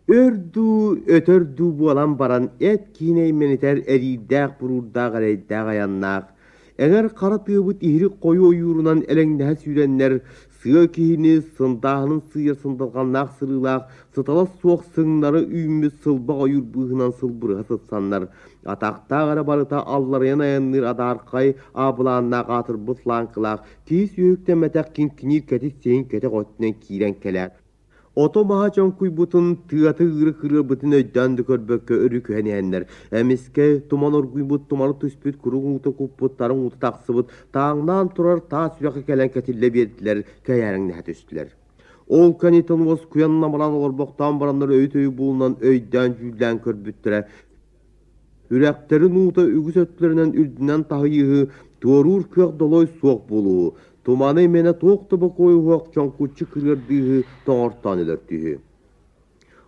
Өр дуу, өтөр дуу буолан баран эт киин эймэнитэр эриирдээх-буруурдаах эрэйдээх айаннаах, эҥэр хара тыабыт иһирик хойуу ойуурунан элэҥнэһэ сүүрэннэр, сыа киһини сындааһынын сыыйар сындалҕаннаах сырыылаах, сытала суох сыҥнары үүммүт сылбах ойуур быыһынан сылбырыһа сытсаннар, атахтаах эрэ барыта алларыйан айанныыр адаархай аабылааннаах аатырбыт лааҥкылаах киһи сүөһүктэммэтэх киҥкиниир кэтит сиһин кэтэх өттүнэн киирэн кэлээт, Ото-маһа чоҥкуйбутун, тыата ыыры кырыарбытын өйдөөн да көрбөккө өрүкүһэн иһэннэр, эмискэ туман оргуйбут, туманы түспүт, курук уута куппут, тарыҥ уута тахсыбыт, тааҥнаан турар таас үрэххэ кэлэн кэтиллэ биэрдилэр, кэйээрэҥнэһэ түстүлэр. Ол кэнниттэн уоскуйан намыраан олорбохтоон бараннар өйү-төйү булунан өйдөөн-дьүүллээн көрбүттэрэ, Үрэхтэрин уута үгүс өттүлэринэн үрдүнэн таһыйыыһы, туоруур кыах долой суох буолууһу, туманы имэнэ туох да бокуойуһуох чоҥкуччу кырыардыыһы тоҥортоон өлөртүүһү.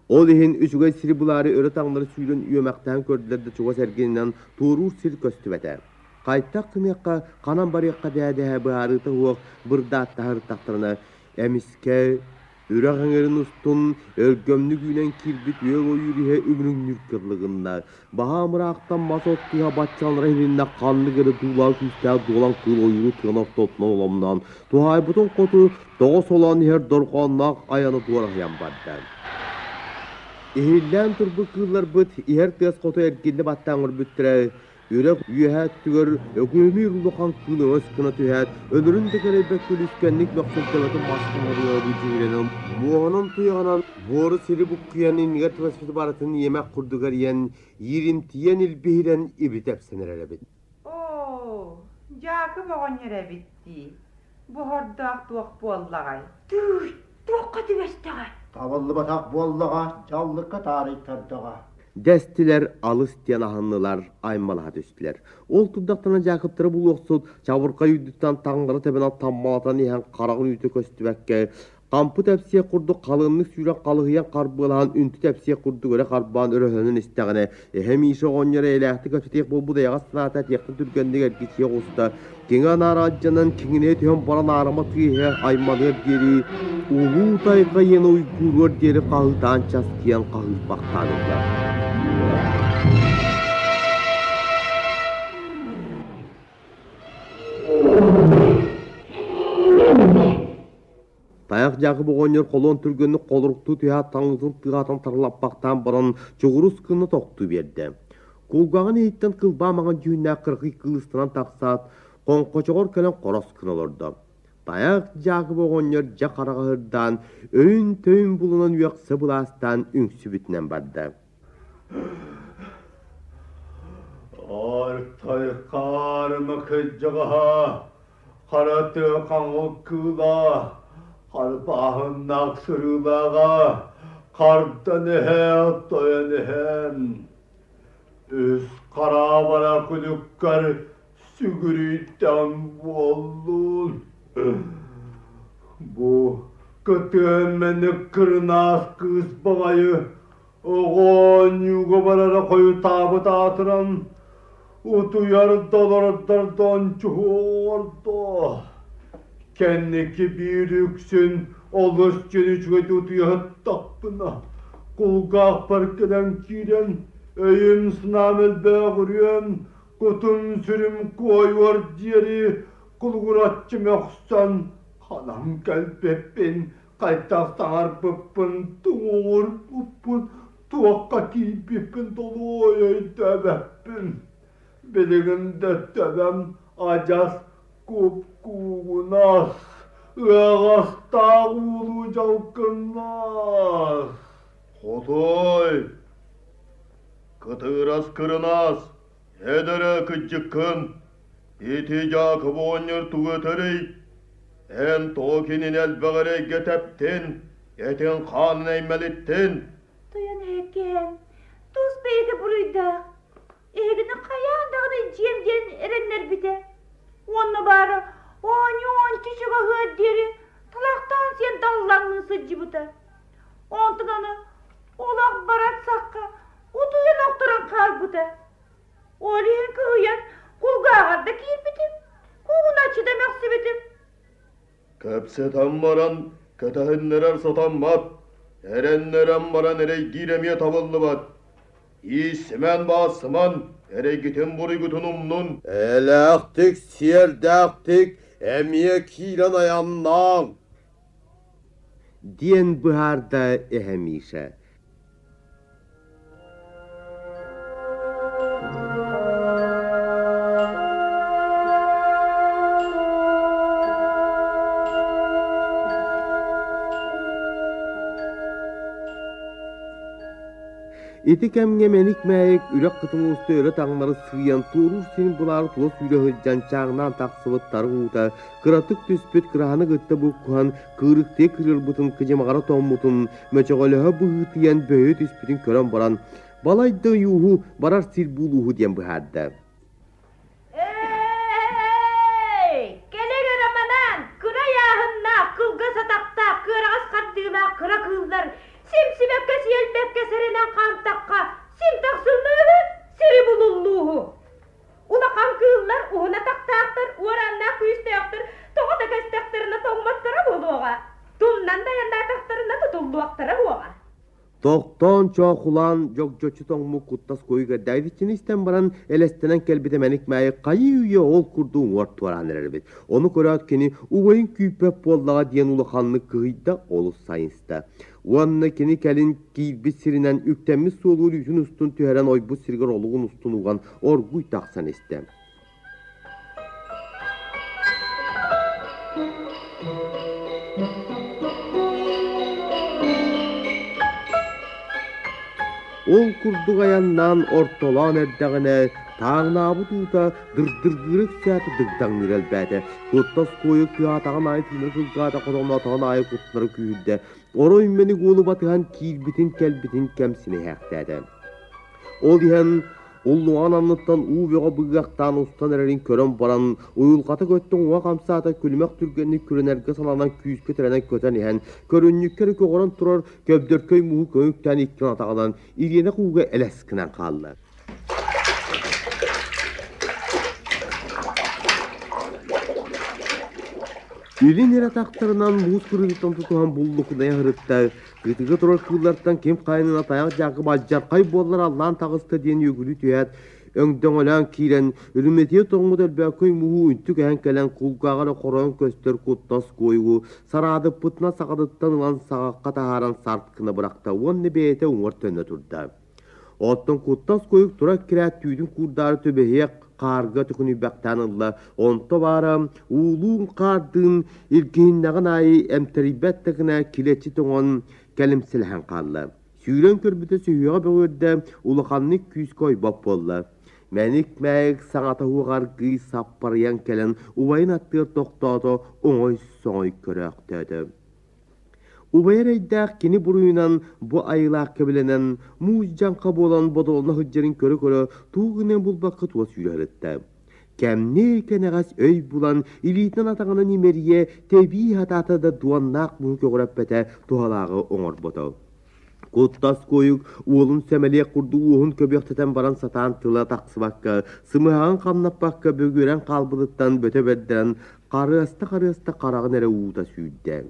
Ол иһин үчүгэй сири булаары өрө таҥнары сүүрэн үөмэхтээн көрдүлэр да чугас эргининэн туоруур сир көстүбэтэ. Хайтах гыныахха, ханан барыахха дээдэһэ быһаарыыта суох бырдааттаһыртахтарына, эмискэ Үрэх эҥэрин устун өлгөмнүк үүнэн киирбит үөл ойуур иһэ үмүрүҥнүүр кыллыгынна. Баһаам ыраахтан мас от тыаһа баччалара иһилиннэ ханнык эрэ дуулаах күүстээх дуолан кыыл ойууру тыаны ортотунан оломноон, туһаайбытын хоту тоҕо солоон иһэр дорҕоонноох айаны дуораһыйан барда. Иһиллээн турбут кыылларбыт иһэр тыас хоту эргиллэ баттаан көрбүттэрэ, Үрэх үөһээ өттүгэр өкүөмүүр улахан кыыл өҥөс гына түһээт, өлөрүн да кэрэйбэккэ үлүскэнник мөхсөн төбөтүн мас хаһырыалыы дьүһүрэнэн, муоһунан туйаҕынан буору сири буккуйан иннигэр түбэспити барытын иэмэх курдук эрийэн, ииримтийэн илбиһирэн ибитэ эпсэн эрэр эбит. Оо, Дьаакып оҕонньор эбит дии, бу хордоох туох буоллаҕай? Тыый, туохха түбэстэҕэ? Табыллыбатах буоллаҕа, дьаллыкка таарыйтардаҕа. Дэстилэр, алыс диэн аһыннылар, аймалаһа түстүлэр. Ол турдахтарына Дьаакыптары булуохсут чабырҕай үрдүттэн таҥнары тэбэнэн таммалатан иһэн хараҕын үүтэ көстүбэккэ, хампы тэпсиэх курдук халыҥнык сүүрэн халыһыйан харбыалаһан үнтү тэпсиэх курдук өрө харбаан өрөһөнөн истэҕинэ, эһэ Миша оҕонньор эйэлээхтик өтүтүөх буолбут эйэҕэс санаата этиэхтэн түргэнник эргичийэ оҕуста, киҥэ анаара алдьанан киҥинэйэ түһэн баран аарыма тыаһа айманыар диэри улуу тайҕа иэнэ уйгууруор диэри хаһыытаан часкыйан хаһыырбахтаан ылла. Тайах Дьаакып оҕонньор холуон түргэнник холоруктуу түһээт таҥнытын тыаһатан тарылаппахтаан баран чугурус гына тохтуу биэрдэ. Кулгааҕын иһиттэн кылбаа маҥан дьүһүннээх кыракый кыыстанан тахсаат, хоҥхочоҕор кэлэн хорос гына олордо. Тайах Дьаакып оҕонньор дьэ хараҕа ыһырдаан, өйүн-төйүн булунан үөхсэ былаастаан үҥсүбүтүнэн барда. Артай хаарыма кырдьаҕаһа, хара тыа хаҥыл кыыла, харбааһыннаах сырыылааҕа, хардан эһэ, тойон эһэм. Үс хараабара күлүккэр сүгүрүйтэм буоллун. Бу кытыан кырынаас кыыс баҕайы Оҕо оонньууга барара хойутаабыт аатыран, утуйар да олордор да ончуһуордо. Кэнники биир үксүн олус дьин үчүгэйдик утуйа сыттахпына, кулгаахпар кэлэн киирэн, өйүм-санаам элбээҕириэн, кутум-сүрүм куойуор диэри кулугураччы мөхсөн, ханан кэлбиппин Хайдах саҥарбыппын, туҥугурбуппун, туохха киирбиппин толуой өйдөөбөппүн. Билигин да төбөм адьас куп-куугунас, ыаҕастаах уулуу дьалкыннас. Хотуой, кытыырас кырынаас, эдэрэ кыдьыккын, Ити Дьаакып оҕонньор тугу этэрий? Эн тоҕо кинини элбэх эрэйгэ тэптин, этин-хаанын эймэлиттин? Тойон эһэккээн, тус бэйэтэ буруйдаах. Эһигини хайаан даҕаны дьиэм диэн эрэннэрбитэ. Уонна баара оонньуу-оончу чугаһыар диэри талахтаан сиэн даллаҥныы сылдьыбыта. Онтон аны олох барар сахха утуйан охторон хаалбыта. Ол иһин кыһыйан кулгааҕар да киирбитим, куугуначчы да мөхсүбүтүм. Кэпсэтэн баран кэтэһиннэрэр сатаммат. Эрэннэрэн баран эрэйдиир эмиэ табыллыбат. Ииссимэн-баассыман, эрэйгитин-буруйгутун умнун. Элээхтик, сиэрдээхтик эмиэ киирэн айаннааҥ, диэн быһаарда эһэ Миша. Ити кэмҥэ мэник-мээйик үрэх кытылын усту өрө таҥнары сыыйан туоруур сирин булаары тула сүүрэ сылдьан чааҥнаан тахсыбыт тарыҥ уута кыратык түспүт кыраһаны кытта буккуһан кыырыктыы кырыарбытын кыдьымаҕара тоҥмутун мөчөҕөлөһө быһыытыйан бөһүө түспүтүн көрөн баран балайда ойууһу барар сир буулууһу диэн быһаарда. Эй! Кэлэр эрэ манаан, кыра ыйааһыннаах, кылгас атахтаах, кыараҕас хардыылаах кыра кыыллар симсибэккэ сиэлбэккэ сэрэнэн хаамтахха, син тахсыллыыһы, сири булуллууһу. Улахан кыыллар уһун атахтаахтар, уорааннаах күүстээхтэр тоҕо да кэстэхтэринэ тоҥмотторо буолуоҕа, тумнан да айаннаатахтарына тутуллуохтара буоҕа. Тохтоон чоохулаан дьогдьоччу тоҥмут куттас куойуга Давидчины истэн баран элэстэнэн кэлбитэ мэник Маайа хайыы-үйэ ол курдук уҥуор туораан эрэр эбит. Ону көрөөт кини убайын күүппэт буоллаҕа диэн улаханнык кыһыйда, олус сайыста. Уонна кини кэлин киирбит сиринэн үктэммит суолугар үүтүн устун түһэрэн ойбут сиригэр олугун устун уган оргууй тахсан истэ. Ол курдук айаннаан ортолоон эрдэҕинэ тааҥнаабыт уута дырдыргыыра үксээтэ дыгдаҥныыра элбээтэ. Куттас куойа кыаатаҕын аайы тыына кылгаата, хотоҥноотоҕун аайы куттанара күүһүрдэ. Орой мэник уолу батыһан киирбитин-кэлбитин кэмсинэ иһээхтээтэ. Ол иһэн Уллуҥаҕын анныттан уу бөҕө быгыахтаан устан эрэрин көрөн баран, уйулҕата көттө уҥа хамсаата күлүмэх түргэнник күрэнэргэ сананан күүскэ тирэнэн көтөн иһэн, көрүнньүккэ эрэ көҕөрөн турар көбдөркөй мууһу көҥүктээн икки атаҕынан ириэнэх ууга элэс гынан хаалла. Илин эрэ атахтарынан муус кырыытыттан тутуһан буллукунайа сырытта, Кытыга турар кыыллартан ким хайанына тайах дьаакы бадьархай буоллар аллаан таҕыста диэн үөгүлүү түһээт, өҥдөҥөлөөн киирэн, үрүмэтийэ тоҥмут өлбөөккөй муһуу үнтү кэһэн кэлэн кулгааҕа эрэ хороон көстөр куттас куойугу сараадыппытынан саҕатыттан ылан саҕахха таһааран сарт гына бырахта уонна бэйэтэ уҥуор төннө турда. Оттон куттас куйук тура эккирээт түүтүн куурдаары түбэһиэх хаарга төкүнүйбэхтээн ылла. Онто баара уулуун хаардыын илгиһиннэҕин аайы эмтэрийбэт да гына килэччи тоҥон кэлимсилэһэн хаалла. Сүүрэн көрбүтэ сүһүөҕэ бөҕүөрдэ улаханнык күүскэ ойбот буолла. Мэник-мэйик саҥата суох аргыый саппарыйан кэлэн убайын аттыгар тохтоото, оҥой-соҥой көрөөхтөөтө. Убайа эрэйдээх кини буруйунан бу айылаах кэбилэнэн, муус дьаҥха буолан бодолоно сылдьарын көрө-көрө тугу гыныан булбакка тула сүүрэ сырытта. Кэмниэ кэнэҕэс өй булан, илиитинэн атаҕынан имэрийэ, тэбии сатаата да дуоннаах муһу көҕүрэппэтэ, туһалааҕы оҥорбото. Куттас куойук уолун сэмэлиэх курдук уоһун көбүөхтэтэн баран сатаан тыла тахсыбакка, сымыһаҕын хамнаппакка бөгүөрэн хаалбытыттан бөтө бэрдэрэн харыаста-харыаста хараҕын эрэ уута сүүрдэ.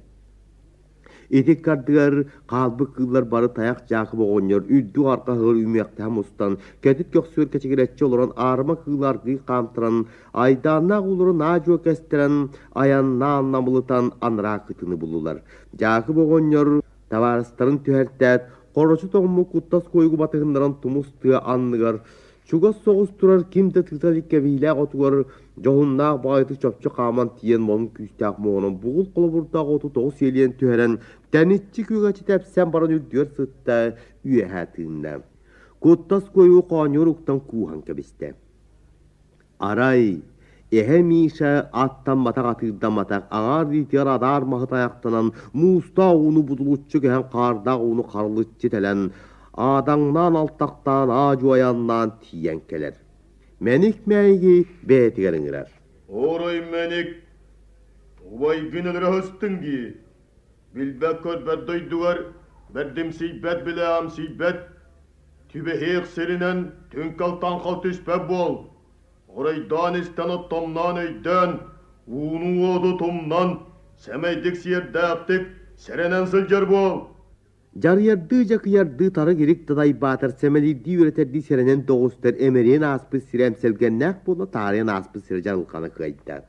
Ити ыккардыгар хаалбыт кыыллар бары тайах Дьаакып оҕонньор үрдүк арҕаһыгар үүмүөхтээх мустан, кэтит көхсүгэр кэчигирэччи олорон аарыма кыылы аргыый хаамтаран, айдааннаах ууларын аа-дьуо кэстэрэн, айаннаан намылытан анараа кытыны буллулар. Дьаакып оҕонньор Табаарыстарын түһэртээт, хорочу тоҥмут куттас куойугу батыһыннаран тумус тыа анныгар чугас соҕус турар ким да тыыта илик кэбиһиилээх отугар дьоһуннаах баҕайытык чопчу хааман тиийэн модун күүстээх муоһунан бугул холобурдаах оту тоҕу сиэлийэн түһэрэн тэниччи күөгэччи тэпсэн баран үрдүгэр сытта үөһэ тыынна. Куттас куойугу хоонньугар уктан кууһан кэбистэ. Арай, эһэ Миша аттамматах атыырдамматах аҥаар илиитигэр адаар маһы тайахтанан, муустаах ууну будулуччу кэһэн хаардаах ууну харылыччы тэлэн, аадаҥнаан алтахтаан аа-дьуо айаннаан тиийэн кэлэр. Мэник Мээйиги бэйэтигэр ыҥырар. Орой Мэник, убайгын өлөрө сыстыҥ дии. Билбэт-көрбөт дойдугар бэрдимсийбэт билээмсийбэт Түбэһиэх сиринэн түҥкэл-таҥхал түспэт буол, оройдоон истэн оттомноон өйдөөн, ууну-уоту тумнан, сэмэйдик сиэрдээхтик, сэрэнэн сылдьар буол. Дьарыйардыы-дьакыйардыы тары-гирик тадайбаатар сэмэлиирдии үөрэтэрдии сэрэнэн доҕустар эмэриэн ааспыт сирэ эмсэлгэннээх буола таарыйан ааспыт сирэ дьарылҕана кыайда.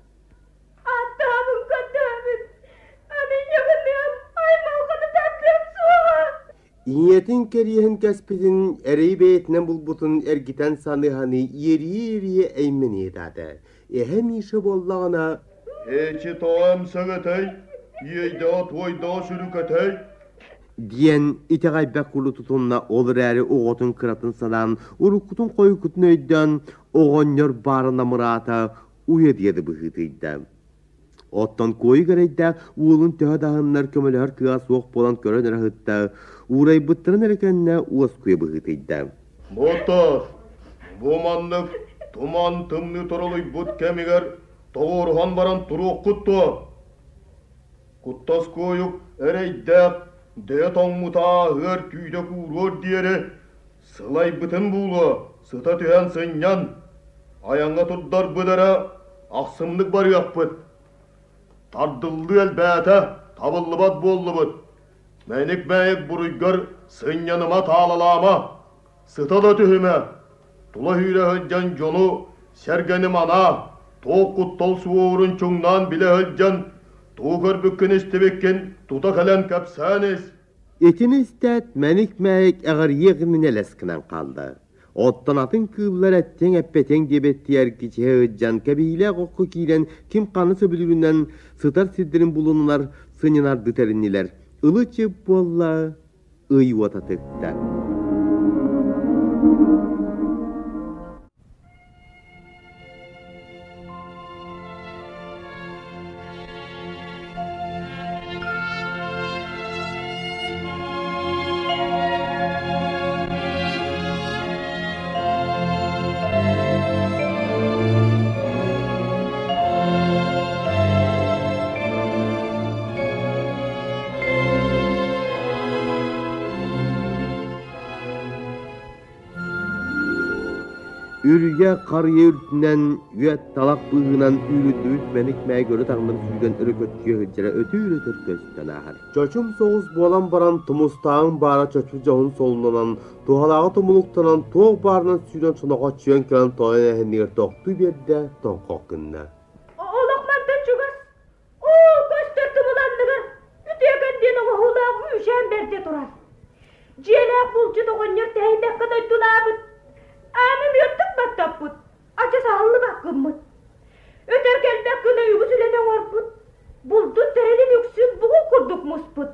Аттаабын көрдөөбүт, аны ийэбиниэм аймалҕаны тардыам суоҕа. Ийэтин кэриэһин кэспитин, эрэйи бэйэтинэн булбутун эргитэн саныы-саныы иэрийэ-иэрийэ эймэниэ этаата. Эһэ Миша буоллаҕына Эчи тоҕо эмсэгэтэй, иэйдэҕэ-туойдаҕа сүрүкэтэй диэн итэҕэйбэт курдук тутунна, ол эрээри оҕотун кыратын санаан, уруккутун-хойуккутун өйдөөн, оҕонньор баарын амыраата уйа диэри быһыытыйда. Оттон куойук эрэйдээх уолун төһө да аһыннар көмөлөһөр кыаҕа суох буолан көрөн эрэ сытта, уурайбыттарын эрэ кэннэ уоскуйа быһыытыйда. Мотор, бу маннык туман тымныы торолуйбут кэмигэр тоҕуоруһан баран туруоххут дуо? Куттас куойук эрэйдээх дэйэ тоҥмута ааһыар түүтэ кууруор диэри сылайбытын буолуо, сыта түһэн сынньан, айаҥҥа турдарбыт эрэ ахсымнык барыахпыт. Тардыллыы элбээтэ, табыллыбат буоллубут. Мэник-мэйик буруйгар сынньаныма таалалаама, сыта да түһүмэ, тула сүүрэ сылдьан дьону сэргэни манаа, туох куттал суоһурун чуҥнаан билэ сылдьан, тугу көрбүккүн-истибиккин тута кэлэн кэпсээн ис. Итини истээт, мэник-мэйик эҕэрийиэх иннинэ элэс гынан хаалла. Оттон атын кыыллар эттиэҥ-эппэтиэҥ диэбэттии эргичиһэ ыдьан, кэбиһиилээх окко киирэн ким ханна сөбүлүүрүнэн сытар сирдэрин булуннар, сынньанардыы тэриннилэр. Ылы-чып буолла, ый уота тыкта. Үрүйэ харыйа үрдүнэн үөт талах быыһынан үүрүллүбүт мэник мээгөрү таҥнары сүүрэн өрө көччүйэ сылдьара өтүүр-өтөр көстөн ааһар. Чочум соҕус буолан баран тумустааҕын баара чочу дьоһун солунанан, туһалааҕы тумулуктанан туох баарынан сүүрэн соноҕоччуйан кэлэн тойон эһэннигэр тохтуу биэрдэ, тоҥхох гынна. Олох мантан чугас Оо, көстөр тумул анныгар үтүөкэн диэн оҥоһуулаах үүшээн бэрдэ турар. Дьиэлээх булчут оҕонньор тэһийбэккэ дойдулаабыт. Ааны мүөттүк баттаппыт, адьас аһыллыбаккыммыт. Өтөр кэлбэт гына үгүс үлэни оҥорбут, булдун тэрилин үксүн бугул курдук муспут.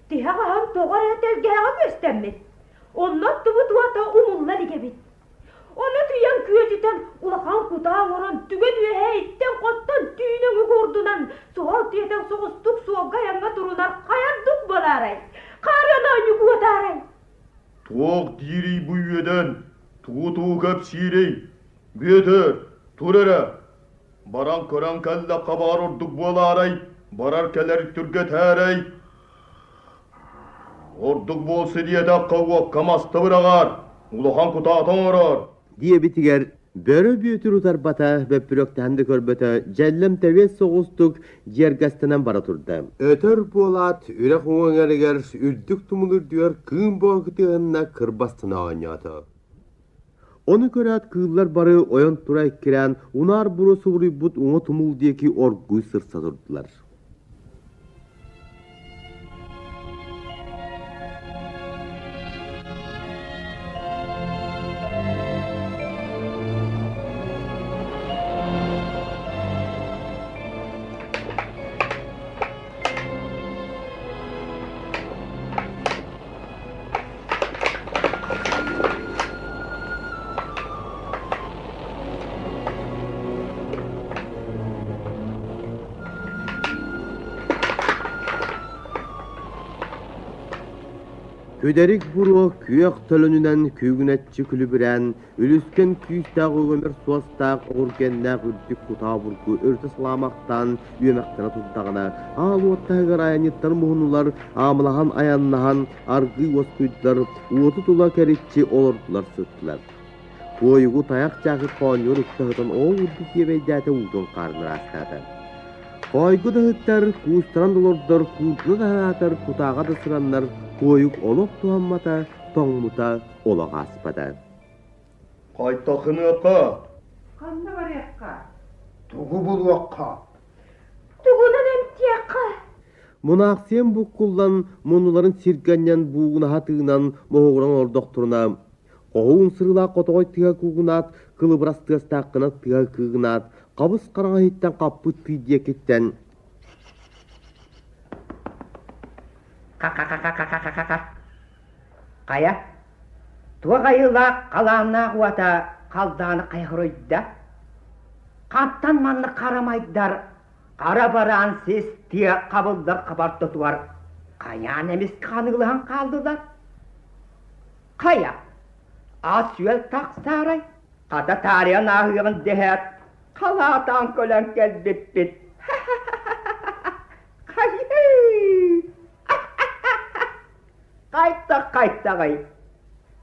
Тиһэх аһан тоҕо эрэ тэлгэһэҕэ күөстэммит. Онно оттубут уота умулла илик эбит. Ону түйэн күөдьүтэн улахан кутаа оҥорон түгэн үөһэ иттэн-хоттон түүн өҥү куурдунан суһал тиэтэн соҕустук суолга айаҥҥа турунар хайардык буолаарай? Хаарыан оонньуу куотаарай? Туох диирий бу үөдэн? Тугу-тугу кэпсиирий? Бүөтүр, тур эрэ. Баран көрөн кэллэххэ баҕар ордук буолаарай? Барар-кэлэр түргэтээрэй? Ордук буолсу диэтэххэ уокка маста быраҕар, улахан кутаата оҥорор. Диэбитигэр Бөрө Бүөтүр утарбата, бөппүрүөктэһэн да көрбөтө, дьэллэм тэбиэс соҕустук дьиэргэстэнэн бара турда. Өтөр буолаат, үрэх уҥа эҥэригэр үрдүк тумул үрдүгэр кыым буола кытыаһынна кырбастана оонньоото. Ону көрөөт кыыллар бары ойон тура эккирээн, унаар буруо субуруйбут уҥа тумул диэки оргууй сырса турдулар. Күдэрик буруо күөх төлөнүнэн күүгүнэччи күлүбүрээн, үлүскэн күүстээх үгүмэр суостаах оҕургэннээх үрдүк кутаа бургу өрүтэ салаамахтаан үөмэхтэнэ турдаҕына, аал уот таһыгар айанньыттар муһуннулар, аамылаһан айаннаһан аргыый уоскуйдулар, уоту тула кэриччи олордулар сыттылар. Туойугу тайах чаакы хоонньугар укта сытан ол үрдүк диэбэйдээтэ уутун хаарын ыраастаата. Хоойго да ыһыттар, куустаран да олордор, куурдуна да аһаатар, кутааҕа да сыраннар, куойук олох туһаммата, тоҥмута олох ааспата. Хайтахыныахха? Ханна барыахха? Тугу булуохха? Тугунан эмтиэххэ? Мунаахсыйан буккуллан, муннуларын сиргэ анньан буугунаһа тыынан моһуогуран олордохторуна, хоһуун сырыылаах хотоҕой тыа куугунаат, кылыбырас тыастааххына тыа кыыгынаат, хабыс хараҥа иһиттэн хаппыт тыы диэкиттэн Ха-ха-ха-ха-ха-ха-ха! Хайа, туох айылаах халааннаах уота халдааны хайа Хантан маннык харамайдар хара бараан сис тыа хабыллар хабартотугар хайаан эмискэ ханыылаһан хааллылар? Хайа, ас-үөл тахсаарай? Хата таарыйан ааһыаҕын дэһээт, халаатаан көлөн кэлбиппит. Хайыы! Хайтах-хайтаҕай,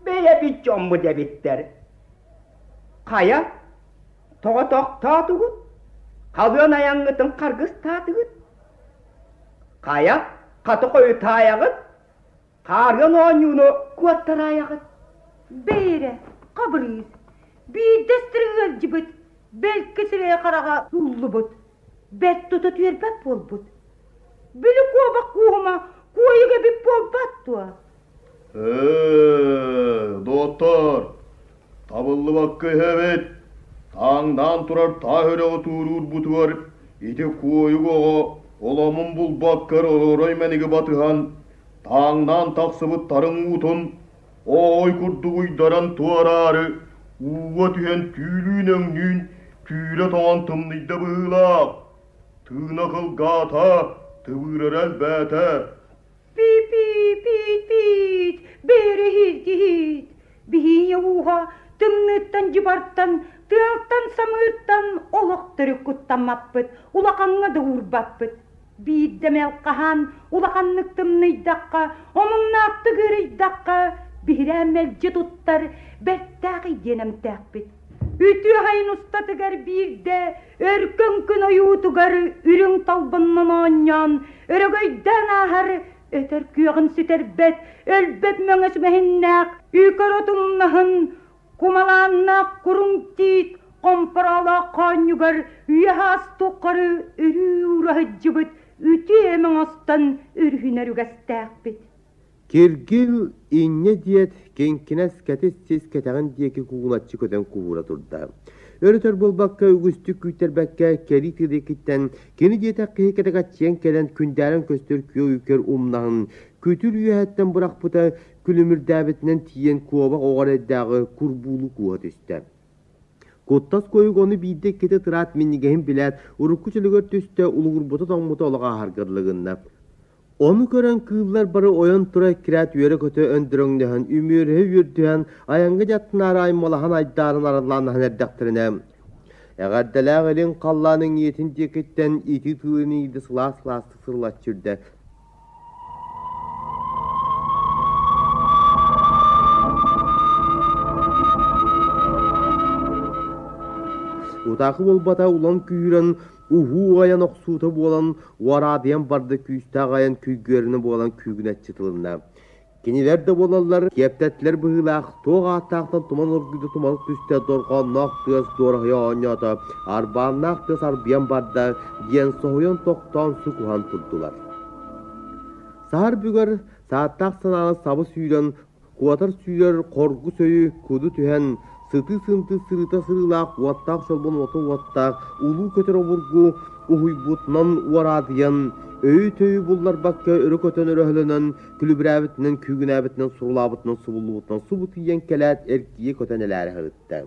бэйэбит дьоммут эбиттэр. Хайа, тоҕо тохтоотугут? Халыан айаҥҥытын харгыстаатыгыт? Хайа, хаты хойутаайаҕыт? Хаарыан оонньууну куоттараайаҕыт? Бээрэ, Хабырыыс, биирдэстэрэ ыалдьыбыт, бэлки сирэйэ-хараҕа сууллубут, бэрт тута түөрбэт буолбут. Били куобах кууһума куойук эбит буолбат дуо? Ээ, доҕоттоор, табыллыбакка иһэбит. Тааҥнаан турар таас үрэҕи туоруурбутугар ити куойук оҕо оломун булбакка орой мэниги батыһан, тааҥнаан тахсыбыт тарыҥ уутун оой курдук уйдаран туораары ууга түһэн түүлүүн-өҥнүүн түүрэ тоҥон тымныйда быһыылаах. Тыына кылгаата, тыбыырара элбээтэ. Пи-пи-пи-пиит, бэрэһиит биһиэ ууһа тымныыттан дьыбартан, тыалтан самыыртан олох төрүт куттаммаппыт, улахаҥҥа да уурбаппыт. Биирдэ мэлхаһаан улаханнык тымныйдахха, омуннаахтык ыарыйдахха, биһирээн мэлдьи туттар бэртээхэй диэн эмтээхпит. Үтүө айан устатыгар биирдэ өркөн күн ойуутугар үрүҥ толбоннон оонньоон, өрөгөйдөөн ааһар өтөр күөҕүн сүтэрбэт, өлбөт мөҥө сүмэһиннээх үкэр отумнаһын, кумалааннаах куруҥ тиит хомпороолоох хоонньугар үйэ-аас тухары өрүү уураһыдьыбыт үтүө эмэ оҥостон өрүһүнэр үгэстээхпит. Киргил инньэ диэт, киҥкинэс кэтит сис кэтэҕин диэки куугуначчы көтөн куура турда. Өр-өтөр буолбакка үгүстүк күүттэрбэккэ кэлии тыа диэкиттэн кини диэтэх киһи кэтэгэччийэн кэлэн күндээрэн көстөр күөх үкэр умнаһын күтүр үөһэттэн бырахпыта күлүмүрдээбитинэн тиийэн куобах оҕо эрэйдээҕи курбуулуу кууһа түстэ. Куттас куойук ону биирдэ-иккитэ тыраат минньигэһин билээт, урукку чөлүгэр түстэ, улугурбута тоҥмута олох ааһарга дылы гынна. Ону көрөн кыыллар бары ойон тура эккирээт үөрэ-көтө өндөрөҥнөһөн, үмүөрүһэ үөрдүһэн, айаҥҥа дьаттынаары аймалаһан айдаарын араллааннаһан эрдэхтэринэ, эҕэрдэлээх илин халлаан эҥийэтин диэкиттэн итии тыылын иирдэ сылаас-сылаастык сырылаччы үрдэ. Утаакы буолбата улам күүһүрэн Уһуу айан охсуута буолан, уораадыйан барда күүстээх айан күйгүөрүнэ буолан күүгүнэччи тылынна. Кинилэр да буолаллар, киэптэтилэр быһыылаах, туох ааттаахтан туман оргуйда тумалык түстэ, дорҕоонноох тыас дуораһыйа оонньоото, арбааннаах тыас арбыйан барда, диэн соһуйан тохтоон сукуһан турдулар. Саһар бүгэр сааттаах санааны сабы сүүрэн, Куотар сүүрэр хоргу сөйү куду түһэн, сытыы-сынтыы сырыыта сырыылаах уоттаах чолбон уота уоттаах улуу көтөр обургу уһуйбутунан уораадыйан, өйү-төйү булларбакка өрө көтөн өрөһөлөнөн, күлүбүрээбитинэн, күүгүнээбитинэн, сурулаабытынан, субуллубутунан субу тиийэн кэлээт эргийэ көтөн элээрэ сырытта.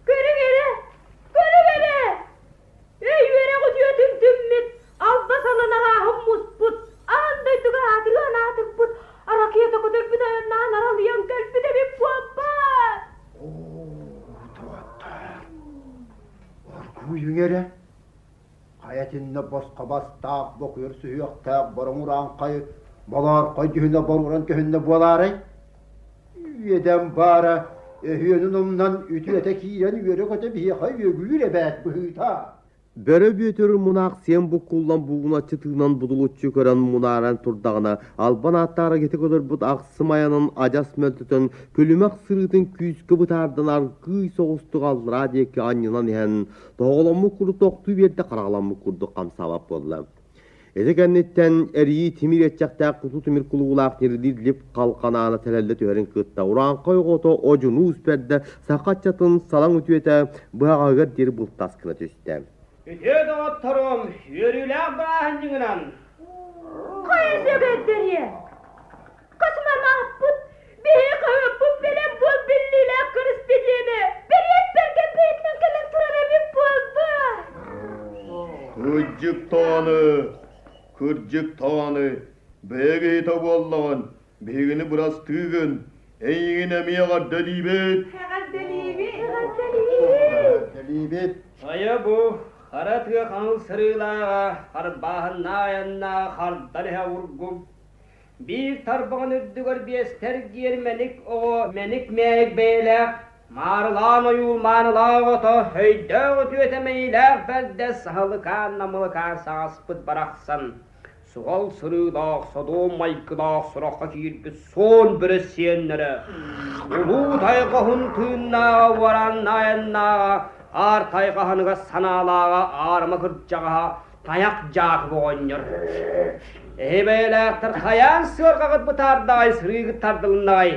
Көрүҥ эрэ, көрүҥ эрэ! Өй үөрэх үтүөтүн түммүт, албас алын арааһын муспут, аан дойдуга аатырыан аатырбыт, ракета көтөрбүт айаннаан аралыйан кэлбит эбит буолбаат! Дьэ итиннэ босхо бастаах, бокуйар сүһүөхтээх бороҥ урааҥхай болоорхой дьүһүнэ боруоран көһүннэ буолаарай? Үөдэн баара, өһүөнүн умнан үтүөтэ киирэн үөрэ-көтө биһиэхэ үөгүлүүр эбээт быһыыта. Бөрө Бүөтүр мунаах сиэн буккуллан буугуначчы тыынан будулуччу көрөн мунааран турдаҕына, албан ааттаах ити көтөрбүт ахсым айанын адьас мөлтөтөн, күлүмэх сырыытын күүскэ бытаардан аргыый соҕустук аллараа диэки анньынан иһэн, тоһоҕоломмут курдук тохтуу биэрдэ хараҕаламмыт курдук хамсаабат буолла. Ити кэнниттэн эрийии тимир иэччэхтээх кутуу тимир кулуулаах ньирилиир лип халҕанаана тэлэллэ түһэрин кытта урааҥхай оҕото одьунуус бэрдэ саха аччатын салаҥ үтүөтэ быһаҕаһыгар диэри бултас гына түстэ. Үтүө доҕотторум, үөрүүлээх бырааһынньыгынан! Хайа сөбөддөрүө! Космонавпут, биһи хаһыаппыт бэлэм буол биллиилээх корреспондены бэриэттэргэ бэйэтинэн кэлэн турар эбит буолбаат? Кырдьык даҕаны, кырдьык даҕаны, бэйэ киһитэ буоллаҕын, биһигини бырастыы гын, эйигин эмиэ эҕэрдэлиибит. Эҕэрдэлиибит! Эҕэрдэлиибит! Хайа бу хара тыа хаҥыл сырыылааҕа, харбааһыннаах айаннаах хардан иһэ ургум Биир тарбаҕын үрдүгэр биэстэр диэн мэник оҕо мэник-мээник бэйэлээх, маарылаан ойуун маанылаах оҕото, өйдөөх үтүөтэ мэйиилээх бэрдэ саһылыкаан намылыкаан саҥаспыт барахсан, суһал сырыылаах, содуом майгылаах сурахха киирбит суон бөрө сиэннэрэ, улуу тайҕаһын тыыннааҕа уорааннаайаннааҕа, аар тайҕаһыныгар санаалааҕа аарыма кырдьаҕаһа Тайах Дьаакып оҕонньор. Эһи бэйэлээхтэр хайаан сыарҕаҕыт бытаардаҕай, сырыыгыт тардылыннаҕай?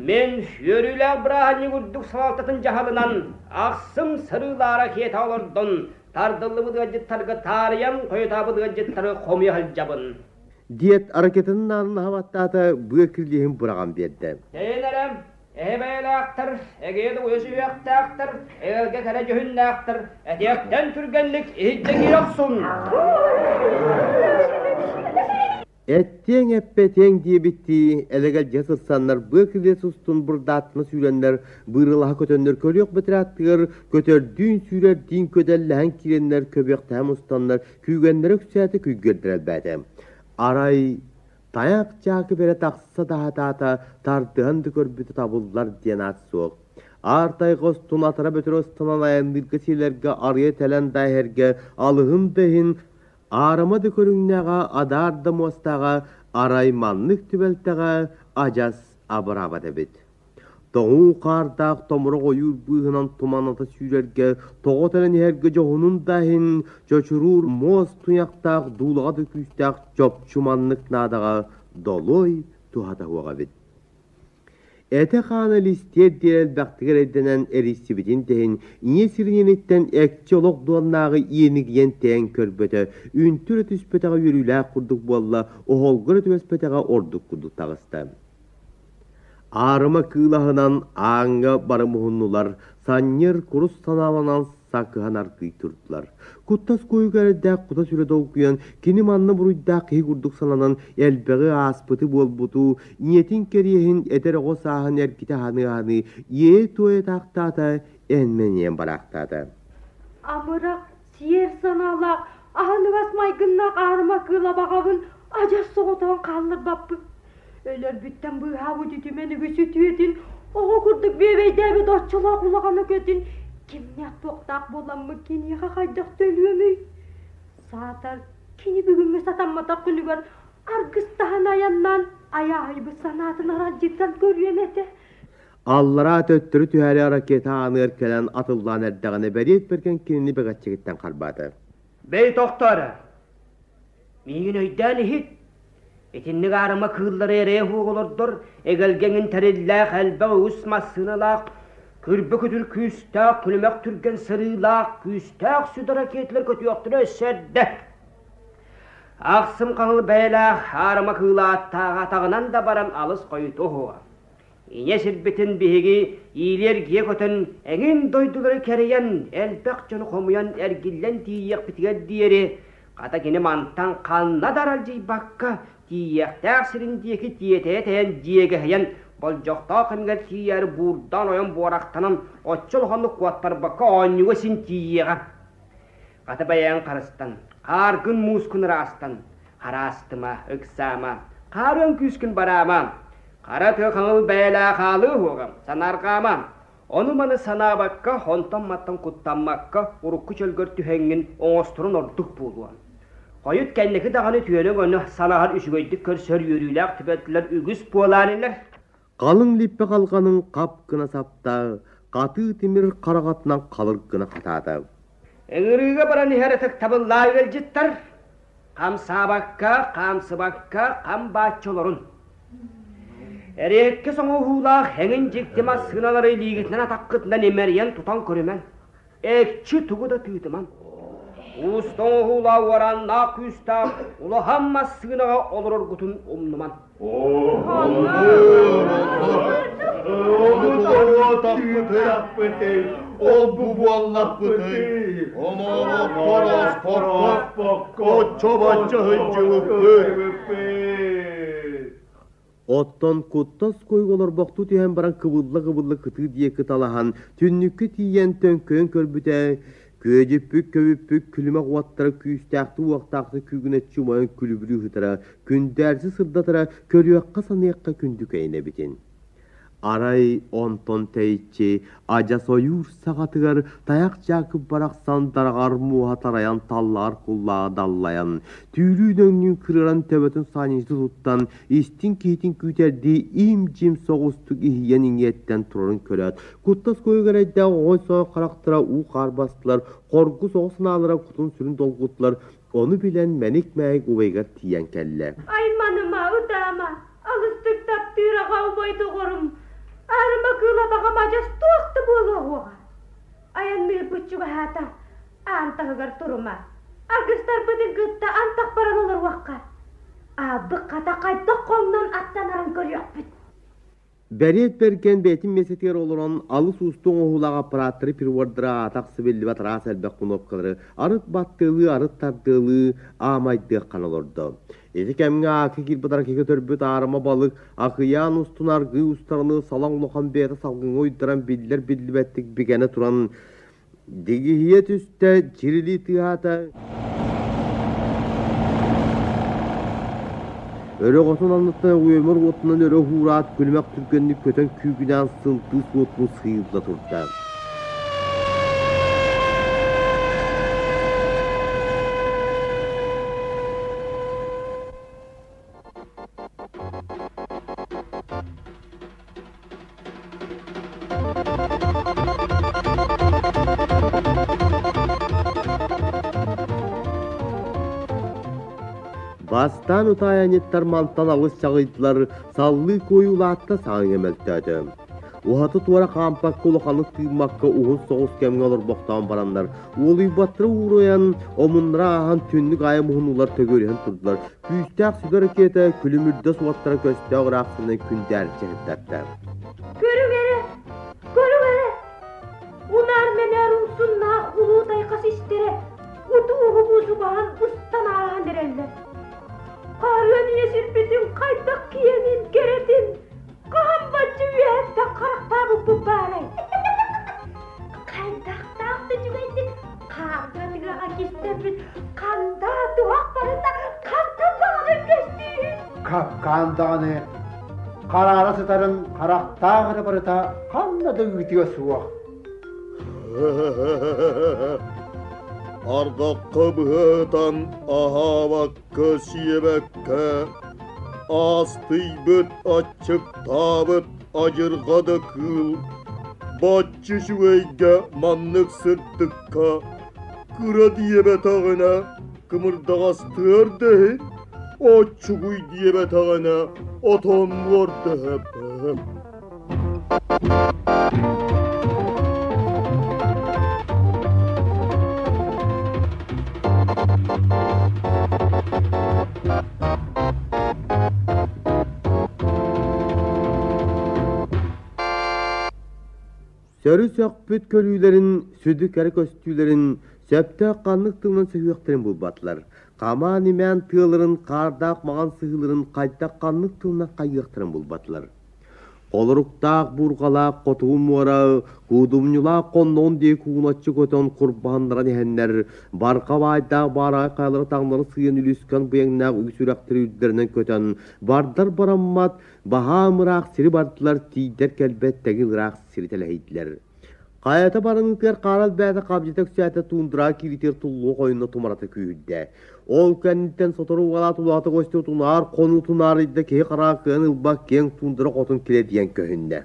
Мин үөрүүлээх бырааһынньык үрдүк салалтатын дьаһалынан ахсым сырыылаара киэтэ олордон, тардыллыбыт ыалдьыттарга таарыйан, хойутаабыт ыалдьыттары хомуйа сылдьабын. Диэт ракетанын аанын аһабаттаата, быа кирилиэһин быраҕан биэрдэ. Тэйин эрэ, эһи бэйэлээхтэр, эгиэ да уйа сүһүөхтээхтэр, эгэлгэ кэрэ дьүһүннээхтэр, этиэхтэн түргэнник иһирдьэ киирэ охсун! Эттиэҥ эппэтиэҥ диэбиттии элэгэлдьиһэ сырсаннар быа кирилиэс устун бурдааттана сүүрэннэр быыралаһа көтөннөр көрүөх бэтэрээ аттыгар көтөрдүүн сүүрэрдиин көдөллөһөн киирэннэр көбүөхтэһэ мустаннар күүгэннэрэ үксээтэ күйгүөрдэрэ элбээтэ. Арай тайах дьаакы бэрэ тахса да сатаата, тардыһан да көрбүтэ табыллар диэн аат суох. Аар тайҕа устун атара бөтөрө ыстанан айанныырга сиэлэргэ арыйа тэлэн да иһэргэ алыһын да иһин аарыма да көрүҥнээҕэ адаар да муостааҕа арай маннык түбэлтэҕэ адьас абыраабат эбит. Тоҥуу хаардаах томорох ойуур быыһынан туманата сүүрэргэ, тоҕо тэлэн иһэргэ дьоһунун да иһин чочуруур муос туйахтаах дуулаҕа да күүстээх чопчу маннык наадаҕа долуой туһата суох эбит. Этэ-хаана листиэр диэри элбэхтик эрэйдэнэн эрийсибитин да иһин, ийэ сирининиттэн экчи олох дуоннааҕы иэнигийэн тэйэн көрбөтө, үнтү эрэ түспэтэҕэ үөрүүлээх курдук буолла, оһолго эрэ түбэспэтэҕэ ордук курдук таҕыста. Аарыма кыылаһынан ааҥҥа бары муһуннулар, санньыр, курус санааланан сакыһан аргыый турдулар. Куттас куойуга эрдээх кута-сүрэ долгуйан, кини манна буруйдаах киһи курдук сананан, элбэҕи ааспыты буолбуту, ийэтин кэриэһин эдэр оҕо сааһын эргитэ аһыныы-аһыныы, иэйэ-туойа таахтаата, эн-мэнийэн бараахтаата. Амырах, сиэр санаалаах, аһыныгас майгыннаах аарыма кыыла баҕабын адьас соҕотоҕун хаалларбаппын. Өлөрбүттэн быыһаабыт үтүмэн үгүс үтүөтүн, оҕо курдук бүөбэйдээбит оччолоох улахан өкөтүн кимнээх-туохтаах буоламмыт киниэхэ хайдах төлүөмүй? Саатар, кини бүгүҥҥү сатамматах күнүгэр аргыстаһан айаннаан айааһыйбыт санаатын аралдьыттан көрүөм этэ. Аллараа төттөрү түһээри ракета ааныгар кэлэн атыллаан эрдэҕинэ Бэриэт Бэргэн кинини бэгэччигиттэн харбаата. Бэй тохтоо эрэ. Миигин өйдөөн иһит. Итинник аарыма кыыллары эрэ уһук олордор, эгэлгэҥин тэриллээх элбэх үгүс массыыналаах, күрбэ күтүр күүстээх, күлүмэх түргэн сырыылаах, күүстээх сүдү ракеталар көтүөхтэрэ өссө эрдэ. Ахсым хаҥыл бэйэлээх аарыма кыылааттааҕа атаҕынан да баран алыс хойутуо уһуга. Ийэ сирбитин биһиги иилиэргийэ көтөн, эҥин дойдулары кэрийэн, элбэх дьону хомуйан эргиллэн тиийиэхпитигэр диэри, хата кини мантан ханна да аралдьыйбакка, тиийиэхтээх сирин диэки тиэтэйэ тэйэн дьиэгэһийэн, болдьохтоох кэмигэр тиийээри буурдаан ойон буорахтанан, оччо улаханнык куоттарбакка оонньууга син тиийиэҕэ. Хата бэйэҥ харыстан, хааргын-муускун ыраастан, хараастыма, ыксаама, хаарыан күүскүн бараама, хара тыа хаҥыл бэйэлээх хаалыы уһуоҕа, санаарҕаама, ону-маны санаабакка, онтон-мантан куттаммакка урукку чөлгөр түһэҥҥин оҥосторун ордук буолуо. Хойут кэнники даҕаны түөнэ-гөнө санаһар үчүгэйдик көрсөр үөрүүлээх түбэлтэлэр үгүс буолаан илэр. Халыҥ липпэ халҕанын хап гына сапта, хатыы тимир хараҕатынан халыр гына хатаата. Ыҥырыыга баран иһэр ытыктабыллаах ыалдьыттар, хамсаабакка, хаамсыбакка хам бааччы олорун. Эриэккэ соҥоһуулаах эҥин дьикти массыыналары илиигитинэн атаххытынан имэрийэн тутан көрүмэҥ. Экчи тугу да тыытымаҥ. Уус тоҥоһуулаах уораннаах күүстээх улахан массыынаҕа олороргутун умнумаҥ. Ол-бу буоллахпытый, омообокко, оспокко, оччо-бачча сылдьыбыппыт. Оттон куттас куйга олорбохтуу түһэн баран кыбылла-кыбылла кытыы диэки талаһан, түннүккэ тиийэн төҥкөйөн көрбүтэ, күөдьүппүт көбүппүт күлүмэх уоттара күүстээхтик-уохтаахтык күүгүнэччи умайан күлүбүрүү ыһытара, күндээрси сырдатара көрүөххэ-саныахха күндүкэйин эбитин. Арай онтон тэйиччи адьас ойуур саҕатыгар тайах Дьаакып барахсан дараҕар муоһа тарайан таллаҕар куллааҕа даллайан, түүрүү дөҥнүүн кырыаран төбөтүн саанньыйда туттан, истиҥ киһитин күүтэрдии им-дьим соҕустук иһийэн иҥиэттэн турарын көрөөт, куттас куйук эрэйдээх оҕой-соҕой харахтара уу-хаар бастылар, хоргу соҕус санаалара кутун-сүрүн долгуттулар, ону билэн мэник-мэйик убайыгар тиийэн кэллэ. Айманыма, ытаама, Алыстык таптыыр аҕа убай доҕорум, аарыма кыыл абаҕам адьас туох да буолуоҕуоҕа. Айанныырбыт чугаһаата, аан таһыгар турума. Аргыстарбытын кытта антах баран олоруохха. Аалбыт хата хайдах хоҥнон аттанарын көрүөхпүт. Бэриэт Бэргэн бэйэтин миэстэтигэр олорон алыс уустук оҥоһуулаах аппарааттары прибордара аата ахса биллибэт араас элбэх кнопкалары арыт баттыалыы, арыт тардыалыы аамайдыаххана олордо. Ити кэмҥэ аакы киирбит аракыга төрбүт аарыма балык акыйаан устун аргыы устарыныы салаҥ улахан бэйэтэ салгыҥҥа уйдаран биллэр-биллибэттик бигэнэ туран дигиһийэ түстэ, дьирилии тыаһаата. Өрөҕөтүн анныттан уйумар уотунан өрө уһуураат күлүмэх түргэнник көтөн күүгүнээн сынтыы суотун сыыйылла турда. Бастаан утаайанньыттар мантан алыс чаҕыйдылар, саллыы куойуулаатта саҥа мөлтөөтө. Уһаты-туора хаампакка улаханнык тыыммакка уһун соҕус кэмҥэ олорбохтоон бараннар, уолуйбаттара ууруйан, омуннара ааһан түннүк аайы муһуннулар төгүөрүһэн турдулар. Күүстээх сүгэ ракета күлүмүрдэс уоттара көстөөх ыраахсынан күндээрчи иһиттэрдэ. Көрүҥ эрэ, көрүҥ эрэ! Унаар-мэнээр умсуннаах улуу тайхас истэрэ утуу-уһубуу субаһан устан ааһан эрэллэр. Хаарыан ийэ сирбитин хайдах киэнин, кэрэтин, Хаһан бачча үөһэттэн харахтаабыппыт баарай? Хайдахтаах да үчүгэйдик хаарга тыаҕа кистэммит хандаа туһах барыта хантан баҕарар көстүүһүн. Капкаан даҕаны хараара сытарын харахтаах эрэ барыта ханна да ыытыа суох. Ардахха быһытан аһаабакка сиэбэккэ Аастыйбыт, аччыктаабыт адьырҕа да кыыл бачча үчүгэйгэ маннык сырдыкка кыра диэбэтэҕинэ кымырдаҕастыар да иһин, оччугуй диэбэтэҕинэ отоннуор да иһэппэһэм. Сөрү сөхпүт көрүүлэрин, сүдү кэрэ көстүүлэрин сөптөөх ханнык тылынан сөһүөхтэрин булбатылар. Хамаан-имээн тыаларын, хаардаах маҕан сыһыыларын хайдах ханнык тылынан хайыахтарын булбатылар. Холоруктаах буурҕалаах хотугу муора куудумньулаах хонноҕун диэки кууначчы көтөн курбаһыннаран иһэннэр, барҕа баайдаах баараҕай хайалары таҥнары сыыйан үлүскэн быйаҥнаах үгүс үрэхтэри үрдэринэн көтөн, бардар бараммат, баһаам ыраах сири бардылар, тиийдэр кэлбэт тэҥил ыраах сири тэлэһийдилэр. Хайата бараныытыгар хаалар бэйэтэ хабдьыта үксээтэ туундараҕа кииритигэр туллуох ойуна тумарата күүһүрдэ. Ол кэнниттэн сотору уолаат улаата көстүбүт унаар хонуу тунаарыйда киһи хараҕа кыан ылбат киэҥ туундара хотун килэдийэн көһүннэ.